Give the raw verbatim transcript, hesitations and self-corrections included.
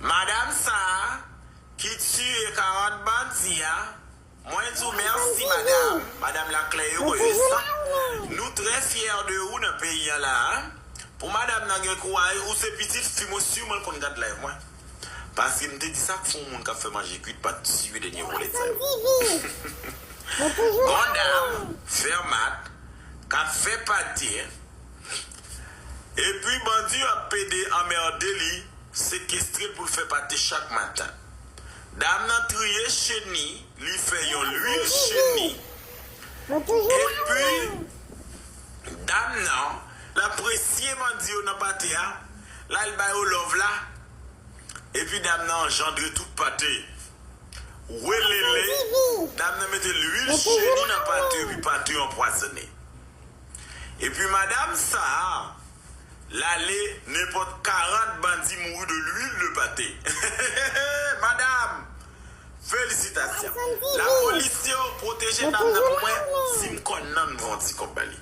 Madanm sa a ki tiye karant bandi a, mwen di w mèsi, madanm. Madanm Laclaire Heureuse, nou trè fyè de ou nan peyi an la a. Pou madanm nan gen kouraj, ou se pitit fi m, ou siman l konn gad live mwen. Paske m te di sa k fè yon moun k ap fè manje kwit pa t tiye dènye vòlè sa yo. Gon dam, Fermat, k ap fè pate. Epi bandi yo ap pede anmède li, sekestre l pou l fè pate chak maten. Dam nan triye cheni, li fè yon lwil cheni. Epi dam nan, l apresye bandi yo nan pate a, l al ba yo love la. Epi dam nan anjandre tout pate. Welele, dam nan mete lwil cheni nan pate, epi pate yo anpwazonnen. Epi madanm sa a, l ale, nenpòt karant bandi mouri de lwil de pate. Madanm, felisitasyon. Lapolis yo pwoteje dam nan pou mwen, si m konn nan m fè yon ti kòb ba li.